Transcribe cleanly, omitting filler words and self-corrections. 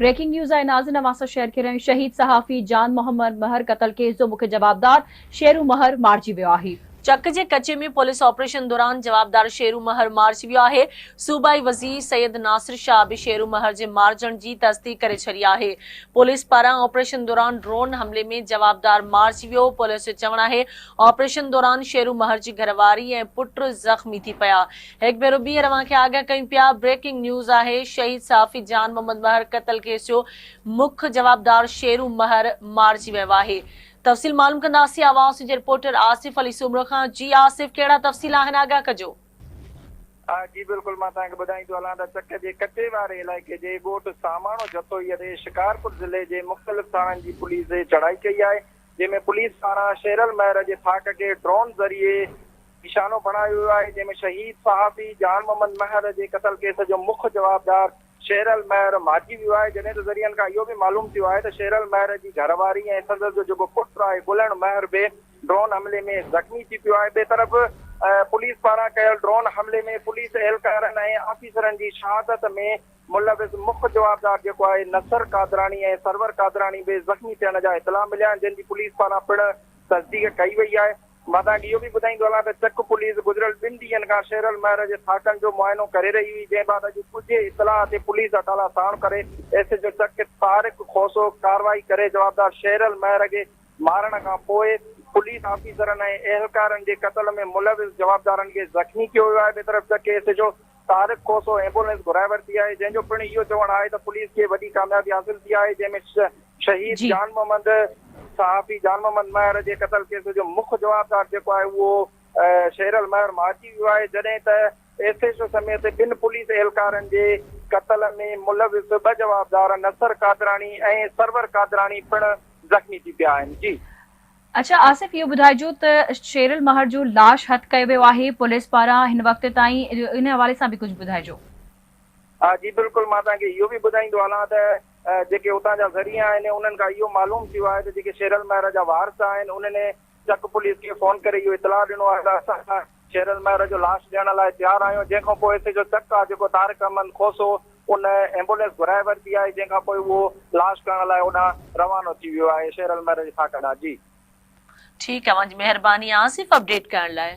Breaking news آهي ناظرين اوهان سان شيئر ڪري رهيا آهيون شهيد صحافي جان محمد مهر قتل ڪيس جو مکيه جوابدار شيرو مهر مارجي ويو آهي. چڪ جي ڪچي ۾ پوليس آپريشن دوران جوابدار شيرو مهر مارجي ويو آهي، صوبائي وزير سيد ناصر شاهه به شيرو مهر جي مارجڻ جي تصديق ڪري ڇڏي آهي، پوليس پاران آپريشن دوران ڊرون حملي ۾ جوابدار مارجي ويو، پوليس جو چوڻ آهي آپريشن دوران شيرو مهر جي گهرواري ۽ پٽ زخمي ٿي پيا. هڪ ڀيرو ٻيهر اوهان کي آگاهه ڪيون پيا، بريڪنگ نيوز آهي، شهيد صحافي جان محمد مهر قتل ڪيس جو مک جوابدار شيرو مهر مارجي ويو آهي. تفصيل معلوم ڪنداسين آواز جي رپورٽر آصف علي سومرو کان، جي آصف ڪهڙا تفصيل آهن آگاهه ڪجو. جي بلڪل مان توهان کي ٻڌائيندو هلان ته چڪ جي ڪچي واري علائقي جي ڳوٺ ساماڻو جتوئي تي شڪارپور ضلعي جي مختلف ٿاڻن جي پوليس چڙهائي ڪئي آهي جنهن ۾ پوليس پاران شيرل مهر جي ٿاڪ کي ڊرون ذريعي نشانو بڻايو ويو آهي جنهن ۾ شهيد صحافي جان محمد مهر جي قتل ڪيس جو مک جوابدار شيرل مهر مارجي ويو آهي جڏهن ته ذريعن کان اهو به معلوم ٿيو آهي ته شيرل مهر جي گهر واري ۽ سندس جو جيڪو پٽ آهي گلڻ مهر به ڊرون حملي ۾ زخمي ٿي پيو آهي ٻئي طرف پوليس پاران ڪيل ڊرون حملي ۾ پوليس اهلڪارن ۽ آفيسرن جي شهادت ۾ ملوث مک جوابدار جيڪو آهي نصر قادراڻي ۽ سرور قادراڻي به زخمي ٿيڻ جا اطلاع مليا آهن جن جي پوليس پاران پڻ تصديق ڪئي وئي آهي. مان توهان کي اهو به ٻڌائيندو هلان ته چڪ پوليس گذريل ٻن ڏينهن کان شيرل مهر جي ٿاڪن جو معائنو ڪري رهي هئي جنهن بعد اڄ ڳجهي اطلاع تي پوليس اٽالا ساڻ ڪري S H O Chak Tariq Khoso ڪارروائي ڪري جوابدار شيرل مهر کي مارڻ کان پوء پوليس آفيسرن ۽ اهلڪارن جي قتل ۾ ملوث جوابدارن کي زخمي ڪيو ويو آهي ٻئي طرف Chak S H O Tariq Khoso ambulance گهرائي ورتي آهي جنهن جو پڻ اهو چوڻ آهي ته پوليس کي وڏي ڪاميابي حاصل ٿي آهي جنهن ۾ شهيد جي. جان محمد صحافي جان محمد مهر جي قتل ڪيس جو مک جوابدار جيڪو آهي اهو شيرل مهر مارجي ويو آهي جڏهن ته ايس ايڇ او سميت ٻن پوليس اهلڪارن جي قتل ۾ ملوث ٻه جوابدار نصر قادراڻي ۽ سرور قادراڻي پڻ زخمي ٿي پيا آهن جي. اڇا آصف اهو ٻڌائجو ته شيرل مهر جو لاش هٿ ڪيو ويو آهي پوليس پاران هن وقت تائين ان حوالي سان به ڪجهه ٻڌائجو. ها جي بلڪل مان توهان کي اهو به ٻڌائيندو هلان ته جيڪي اتان جا ذريعا آهن انهن کان اهو معلوم ٿيو آهي ته جيڪي شيرل مهر جا وارث آهن انهن چڪ پوليس کي فون ڪري اهو اطلاع ڏنو آهي ته اسان شيرل مهر جو لاش ڏيڻ لاء تيار آهيون جنهن کان پوء ايس ايڇ او چڪ آهي جيڪو طارق احمد کوسو ان ايمبولينس گهرائي ورتي آهي جنهن کان پوء اهو لاش کڻڻ لاء اوڏانهن روانو ٿي ويو آهي شيرل مهر جي ٿاڪ ڏانهن جي. ٺيڪ اوهان جي مهرباني آصف اپڊيٽ ڪرڻ لاء.